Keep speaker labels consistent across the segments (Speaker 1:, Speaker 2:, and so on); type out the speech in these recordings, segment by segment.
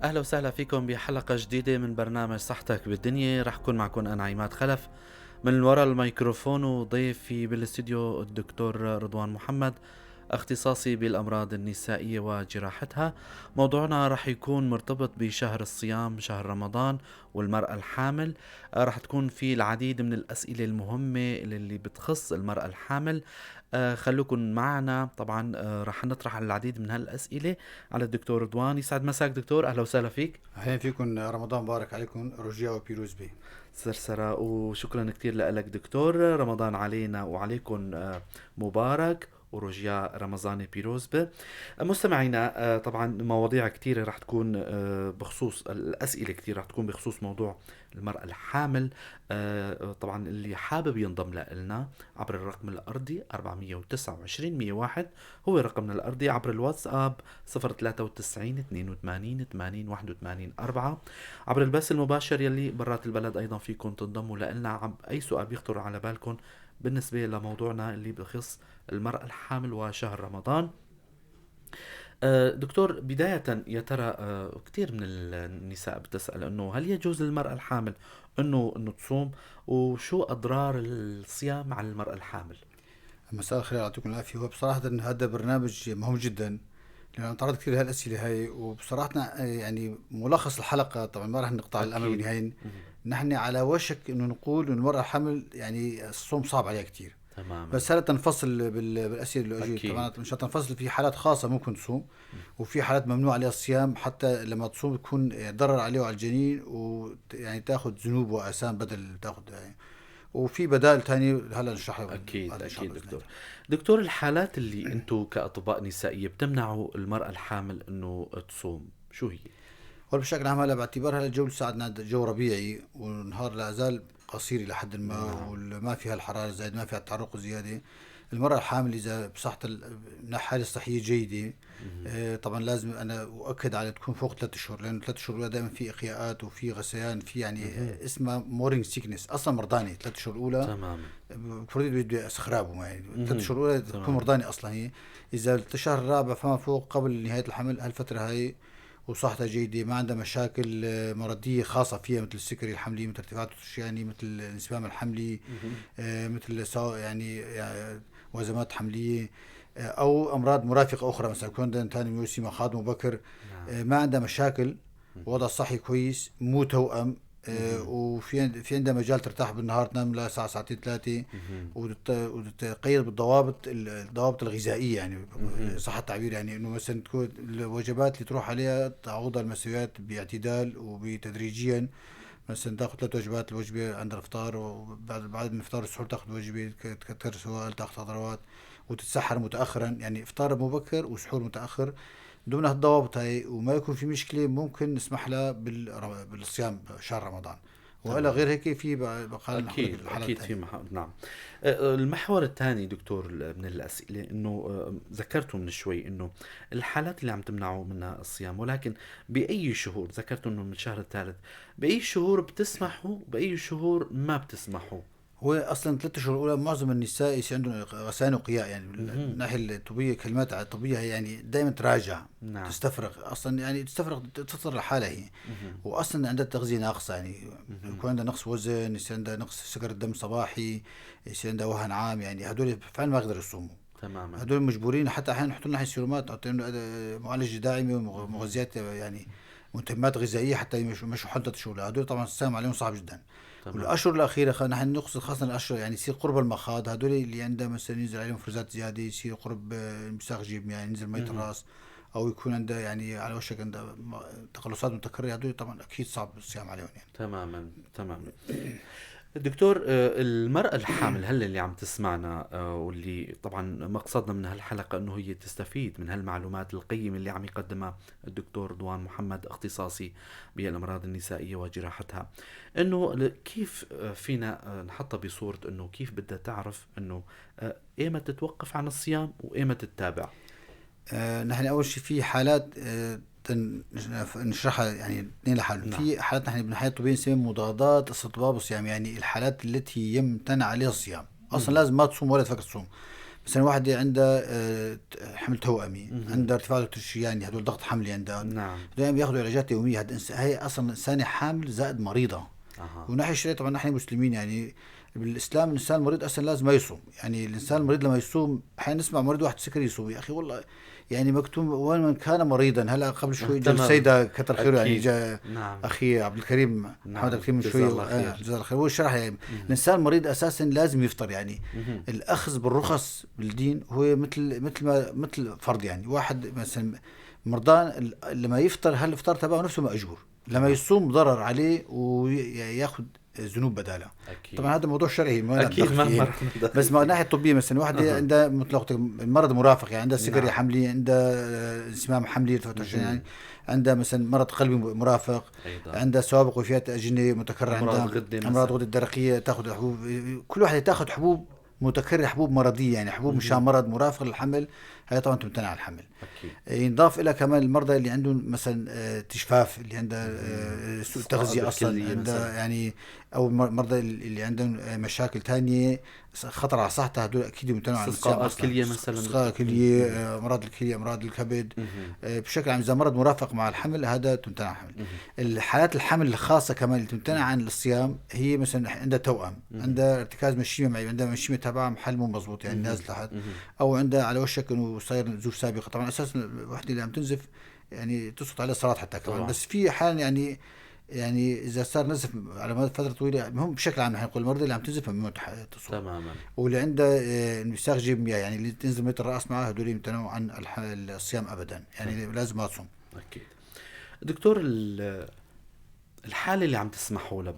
Speaker 1: اهلا وسهلا فيكم بحلقة جديدة من برنامج صحتك بالدنيا. رح كون معكم انا عماد خلف من وراء الميكروفون، وضيفي بالاستديو الدكتور رضوان محمد، اختصاصي بالامراض النسائية وجراحتها. موضوعنا رح يكون مرتبط بشهر الصيام، شهر رمضان والمراة الحامل. رح تكون في العديد من الاسئلة المهمة اللي بتخص المراة الحامل. خلوكم معنا. طبعا رح نطرح العديد من هالاسئلة على الدكتور رضوان. يسعد مساك دكتور، اهلا وسهلا فيك.
Speaker 2: اهلا فيكم، رمضان مبارك عليكم، rojiya we pîroz be.
Speaker 1: سرسرة، وشكرا كثير لك دكتور. رمضان علينا وعليكم مبارك و rojiya Remezanê pîroz be. مستمعينا، طبعا مواضيع كثيرة رح تكون بخصوص الأسئلة كثير رح تكون بخصوص موضوع المرأة الحامل. طبعا اللي حابب ينضم لنا عبر الرقم الأرضي 429 101 هو رقمنا الأرضي، عبر الواتساب 093 82 80 81 4، عبر البث المباشر يلي برات البلد أيضا فيكم تنضموا لنا. أي سؤال بيخطر على بالكم بالنسبة لموضوعنا اللي بخص المرأة الحامل وشهر رمضان. دكتور، بداية يا ترى كثير من النساء بتسأل انه هل يجوز للمرأة الحامل انه تصوم، وشو اضرار الصيام على المرأة الحامل؟
Speaker 2: مساء الخير، يعطيكم العافية. هو بصراحة هذا برنامج مهم جدا لأنه تعرضت كثير لهالأسئلة هاي، وبصراحة يعني ملخص الحلقة، طبعا ما راح نقطع الأمل بالنهاية، نحن على وشك انه نقول انه المرأة الحامل يعني الصوم صعب عليها كثير. بس هلا تنفصل بالاسئلة اللي اجت. طبعا مش تنفصل، في حالات خاصة ممكن تصوم، وفي حالات ممنوع عليها الصيام، حتى لما تصوم تكون ضرر عليه وعلى الجنين، ويعني تاخذ ذنوب واثام بدل تاخذ يعني، وفي بدائل ثانية هلا نشرحها.
Speaker 1: اكيد دكتور. دكتور، الحالات اللي انتم كاطباء نسائية بتمنعوا المراة الحامل انه تصوم شو هي؟
Speaker 2: هو بشكل عام هلا باعتبار هلا الجو لسه عندنا جو ربيعي والنهار لا زال قصير الى حد ما، وما فيها الحرارة زايد، ما فيها التعرق زياده، المراة الحامل اذا بصحة الحالة الصحية جيده، طبعا لازم انا اؤكد على تكون فوق 3 اشهر، لانه 3 اشهر دائما في اقياءات وفي غثيان، في يعني اسمها morning sickness، اصلا مرضانه 3 اشهر الاولى. المفروض بده استخرابه، يعني 3 اشهر الاولى تكون مرضانه اصلا هي. اذا الشهر الرابع فما فوق قبل نهاية الحمل هالفترة هاي وصحتها جيدة، ما عندها مشاكل مرضية خاصة فيها مثل السكري الحملي، مثل ارتفاع الشرياني، مثل الانسمام الحملي، مثل يعني وذمات حملية أو أمراض مرافقة أخرى، مثلا يكون عندها ثاني موسم مخاض مبكر، ما عندها مشاكل، وضع الصحي كويس، مو توأم، وفي عندها مجال ترتاح بالنهار، تنام لساعة ساعتين ثلاثة، وتتقيد بالضوابط الغذائية، يعني صح التعبير، يعني انه مثلا تكون الوجبات اللي تروح عليها تعوضها المسويات باعتدال وبتدريجيا، مثلا تاخذ ثلاث وجبات، الوجبة عند الافطار وبعد من الافطار السحور تاخذ وجبة، تكثر سوائل، تاخذ خضروات، وتتسحر متاخرا، يعني افطار مبكر وسحور متاخر. ضمن هالضوابط هاي وما يكون في مشكلة ممكن نسمح لها بالصيام شهر رمضان، والا غير هيك في بقى
Speaker 1: اكيد في نعم. المحور الثاني دكتور من الاسئلة انه ذكرته من شوي انه الحالات اللي عم تمنعوا منها الصيام، ولكن باي شهور؟ ذكرتوا انه من الشهر الثالث، باي شهور بتسمحوا، باي شهور ما بتسمحوا؟
Speaker 2: هو اصلا 3 اشهر الاولى معظم النساء يصير عندهم غثيان وقياء، يعني من الناحية الطبية كلمات الطبية يعني دائما تراجع، تستفرغ اصلا، يعني تستفرغ تفطر لحالها هي، واصلا عندها التغذية ناقصه، يعني يكون عندها نقص وزن، يصير عندها نقص سكر الدم صباحي، يصير عندها وهن عام، يعني هدول فعلا ما يقدروا يصوموا. هدول مجبورين، حتى احيانا نحط لهم سيرومات، نعطيهم معالجة داعمه ومغذيات، يعني متمات غذائية حتى يمشوا حالة الشغل. هدول طبعا الصيام عليهم صعب جدا. والاشهر الاخيرة نحن نقصد خاصة الاشهر يعني يصير قرب المخاض، هدول اللي عندها مثلا ينزل عليهم افرازات زياده، يصير قرب امساك جيب، يعني ينزل مية الراس، او يكون عنده يعني على وشك عنده تقلصات متكرره، هدول طبعا اكيد صعب الصيام عليهم يعني.
Speaker 1: تماما. دكتور، المرأة الحامل هلا اللي عم تسمعنا، واللي طبعا مقصدنا من هالحلقة انه هي تستفيد من هالمعلومات القيمة اللي عم يقدمها الدكتور رضوان محمد، اختصاصي بالامراض النسائية وجراحتها، انه كيف فينا نحطها بصورة انه كيف بدها تعرف انه ايمتى تتوقف عن الصيام وايمتى تتابع؟
Speaker 2: نحن اول شيء في حالات نشرحها يعني اثنين لحالهم. في حالات نحن بالناحيه الطبية نسميها مضادات استطباب الصيام، يعني الحالات التي يمتنع عليها الصيام اصلا، لازم ما تصوم ولا تفكر تصوم. مثلا واحدة عندها حمل توأمي، عندها ارتفاع ضغط الشرياني، هدول ضغط حملي عندها.
Speaker 1: نعم.
Speaker 2: هدول بياخذوا علاجات يومية. هي اصلا انسانه حامل زائد مريضه. ونحن الشريعة طبعا نحن مسلمين، يعني بالاسلام الانسان المريض اصلا لازم ما يصوم، يعني الانسان المريض لما يصوم، احيانا نسمع مريض واحد سكري يصوم، يا اخي والله يعني مكتوب وين من كان مريضا. هلا قبل شوي جاء السيدة كتر خيره، يعني جاء اخي عبد الكريم محمد الكريم من شوي، جزاه الله خير، هو شرح يعني الانسان المريض اساسا لازم يفطر. يعني الاخذ بالرخص بالدين هو مثل فرض، يعني واحد مثلا مرضان لما يفطر هالافطار تبعه نفسه مأجور، لما يصوم ضرر عليه وياخذ ذنوب بداله.
Speaker 1: أكيد.
Speaker 2: طبعا هذا موضوع شرعي ما
Speaker 1: اكيد ما
Speaker 2: بس من الناحية الطبية مثلا واحدة عندها مثل المرض مرافق، يعني عندها سكري حملي، عندها انسمام حملي، يعني عندها مثلا مرض قلبي مرافق، عندها سوابق وفيات اجنه متكررة، عندها امراض غده الدرقية، تاخذ حبوب، كل واحدة تاخذ حبوب متكرر، حبوب مرضية، يعني حبوب مشان مرض مرافق للحمل، هي طبعا تمتنع عن الحمل.
Speaker 1: أكيد.
Speaker 2: ينضاف لها كمان المرضى اللي عندهم مثلا تجفاف، اللي عنده سوء تغذية اصلا، عنده يعني، او المرضى اللي عندهم مشاكل ثانية خطر على صحتها، هدول اكيد يمتنعوا عن الصيام.
Speaker 1: استسقاء الكلية مثلا،
Speaker 2: استسقاء الكلية، امراض الكلية، امراض الكبد، بشكل عام اذا مرض مرافق مع الحمل هذا تمتنع عن الحمل. الحالات الحمل الخاصة كمان اللي تمتنع عن الصيام هي مثلا عندها توأم، عندها ارتكاز مشيمه معي، عندها مشيمه تبعها محل مو مضبوط، يعني نازل تحت، او عندها على وشك انه صاير نزوف سابقه. طبعا اساسا الوحدة اللي عم تنزف يعني تسقط عليها الصلاة حتى كمان، بس في حال يعني اذا صار نزف على مدى فترة طويلة، المهم بشكل عام نحن نقول المرضى اللي عم تنزف ممنوع تصوم
Speaker 1: تماما،
Speaker 2: واللي عنده انبثاق جيب مياه، يعني اللي تنزل مية الراس معه، هدول يمتنعوا عن الصيام ابدا، يعني لازم ما تصوم.
Speaker 1: اكيد. دكتور، الحالة اللي عم تسمحوا لها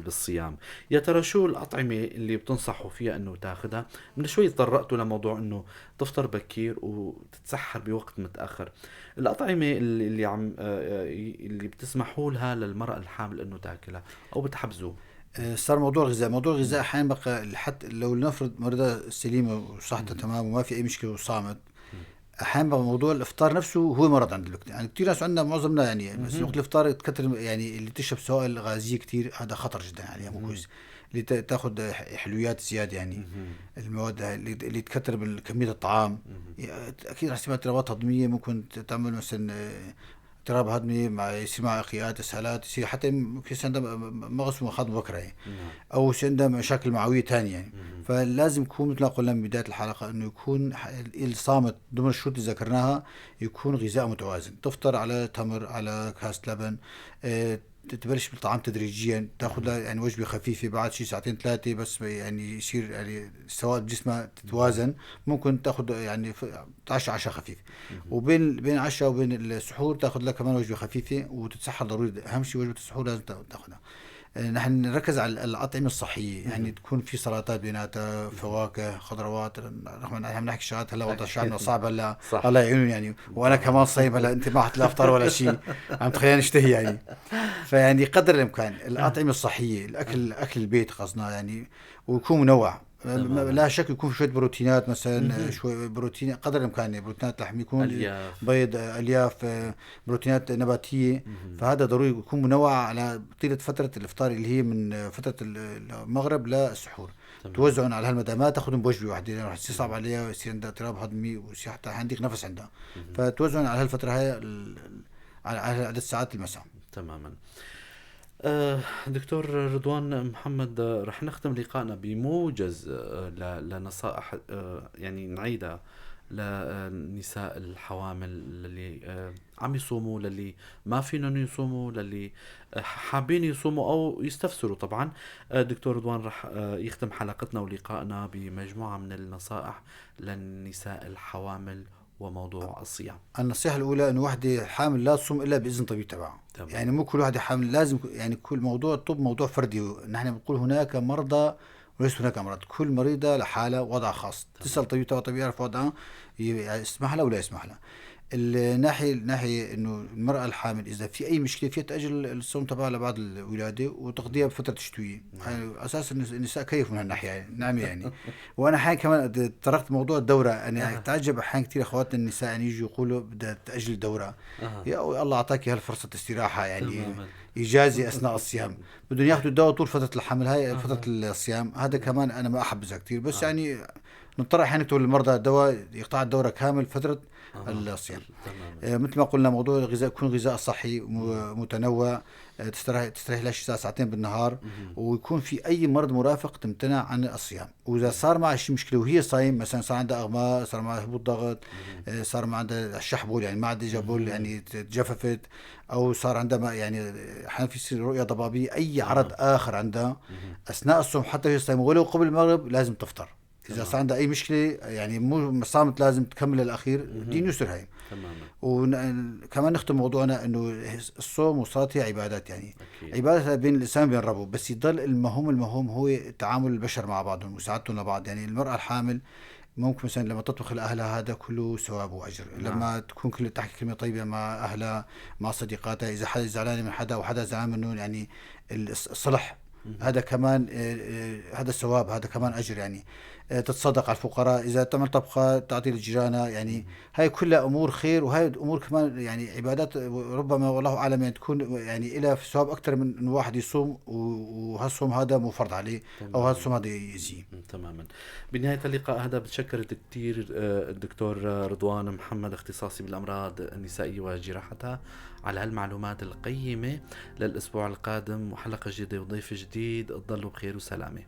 Speaker 1: بالصيام، يا ترى شو الأطعمة اللي بتنصحوا فيها أنه تاخدها؟ من شوي تطرقتوا لموضوع أنه تفطر بكير وتتسحر بوقت متأخر. الأطعمة اللي عم اللي بتسمحوا لها للمرأة الحامل أنه تاكلها أو بتحبزوه؟
Speaker 2: صار موضوع الغذاء، موضوع الغذاء أحيانا بقى حتى لو نفرض مريضة سليمة وصحتها تمام وما في أي مشكلة وصامت، احيانا بقى موضوع الافطار نفسه هو مرض عند الوقت، يعني كثير ناس عندنا معظمنا يعني بس وقت الافطار تكتر، يعني اللي تشرب سوائل غازية كثير هذا خطر جدا عليها، مو كويس. اللي تاخذ حلويات زيادة، يعني المواد اللي تكتر من كمية الطعام اكيد رح يصير اضطرابات هضميه، ممكن تعمل مثلا اضطراب هضمي مع يصير مع قيادات اسهالات، يصير حتى ممكن يصير عندها مغص ومخاض مبكرة يعني، او يصير عندها مشاكل معويه ثانية يعني. فلازم يكون مثل ما قلنا من بداية الحلقة انه يكون الصامت ضمن الشروط اللي ذكرناها، يكون غذاء متوازن، تفطر على تمر، على كاسه لبن، تبلش بالطعام تدريجيا، تاخذ يعني وجبة خفيفة بعد شي ساعتين ثلاثة بس، يعني يصير يعني السوائل بجسمها تتوازن، ممكن تاخذ يعني تعشى عشاء خفيف، وبين عشاء وبين السحور تاخذ لها كمان وجبة خفيفة، وتتسحر ضروري، اهم شيء وجبة السحور لازم تاخذها. نحن نركز على الأطعمة الصحية، يعني تكون في سلطات بيناتها، فواكه، خضروات، رغم ان احنا بنحكي شغلات هلا وضع شعبنا صعب هلا، الله يعينهم يعني، وانا كمان صايم هلا، انت ما حتلا افطار ولا شيء، عم تخليني اشتهي يعني. فيعني قدر الامكان الأطعمة الصحية، الاكل، اكل البيت قصدنا يعني، ويكون منوع، لا شك يكون في شوية بروتينات مثلا، شوي بروتين قدر الامكان، بروتينات لحم، يكون
Speaker 1: ألياف.
Speaker 2: بيض، الياف، بروتينات نباتيه. فهذا ضروري يكون منوع على طيلة فترة الافطار اللي هي من فترة المغرب للسحور. توزعهم على هالمدى، ما تاخذهم بوجبه واحدة لانه رح يصير صعب عليها ويصير عندها اضطراب هضمي ويصير حتى عندك نفس عندها. فتوزعهم على هالفترة هاي، على عدد ساعات المساء.
Speaker 1: تماما. دكتور رضوان محمد، رح نختم لقائنا بموجز لنصائح يعني نعيدها لنساء الحوامل اللي عم يصوموا، للي ما فينهم يصوموا، للي حابين يصوموا أو يستفسروا. طبعا دكتور رضوان رح يختم حلقتنا ولقائنا بمجموعة من النصائح للنساء الحوامل وموضوع الصيام.
Speaker 2: النصيحة الأولى أنه وحدة حامل لا تصوم إلا بإذن طبيب تبعها. يعني مو كل وحدة حامل لازم، يعني كل موضوع الطب موضوع فردي. نحن بنقول هناك مرضى وليس هناك أمراض، كل مريضة لحالة وضع خاص. تسأل طبيب تبعها، طبيب يعرف وضعها، يسمح لها ولا يسمح لها. الناحية إنه المرأة الحامل إذا في أي مشكلة فيها تأجل الصوم تبعها لبعد الولادة وتقضيها بفترة الشتوية. يعني أساساً النساء كيف من هالناحية يعني. نعم يعني. وأنا أحيانا كمان تركت موضوع الدورة، أنا أتعجب أحيانا كثير أخواتنا النساء يعني يجوا يقولوا بدها تأجل الدورة. يا الله أعطاك هالفرصة استراحة يعني. إجازة أثناء الصيام، بدهم ياخذوا الدواء طول فترة الحمل، هاي فترة الصيام. هذا كمان أنا ما أحبذها كثير، بس يعني نضطر احيانا نكتب للمرضى دواء يقطع الدورة كامل فترة الصيام. مثل ما قلنا موضوع الغذاء، يكون غذاء صحي متنوع، تستريح لها ساعة ساعتين بالنهار، ويكون في اي مرض مرافق تمتنع عن الصيام. واذا صار معها شيء مشكلة وهي صايم، مثلا صار عندها اغماء، صار معها هبوط ضغط، صار معها عندها الشحبول، يعني ما عاد اجى بول، يعني تجففت، او صار عندها يعني احيانا في يصير رؤية ضبابية، اي عرض اخر عندها اثناء الصوم حتى وهي صايمه ولو قبل المغرب لازم تفطر. اذا صار عندها اي مشكلة يعني مو صامت لازم تكمل الاخير، دين يسر هي. وكمان نختم موضوعنا انه الصوم والصلاة هي عبادات، يعني أكيد. عبادات بين الانسان وبين ربه، بس يضل المهم هو تعامل البشر مع بعضهم ومساعدتهم لبعض. يعني المراة الحامل ممكن مثلا لما تطبخ لاهلها هذا كله ثواب واجر. نعم. لما تكون كل تحكي كلمة طيبة مع اهلها مع صديقاتها، اذا حدا زعلان من حدا وحدا زعلان منه، يعني الصلح هذا كمان هذا الثواب، هذا كمان اجر. يعني تتصدق على الفقراء، اذا تعمل طبخه تعطي لجيرانها، يعني هاي كلها امور خير، وهي امور كمان يعني عبادات ربما والله اعلم يعني تكون يعني لها ثواب اكثر من انه واحد يصوم وهالصوم هذا مو فرض عليه او هالصوم هذا يأذيه.
Speaker 1: تماما. بنهاية اللقاء هذا بتشكر كثير الدكتور رضوان محمد، اختصاصي بالامراض النسائية وجراحتها، على هالمعلومات القيمة. للاسبوع القادم وحلقه جديدة وضيف جديد، تضلوا بخير وسلامه.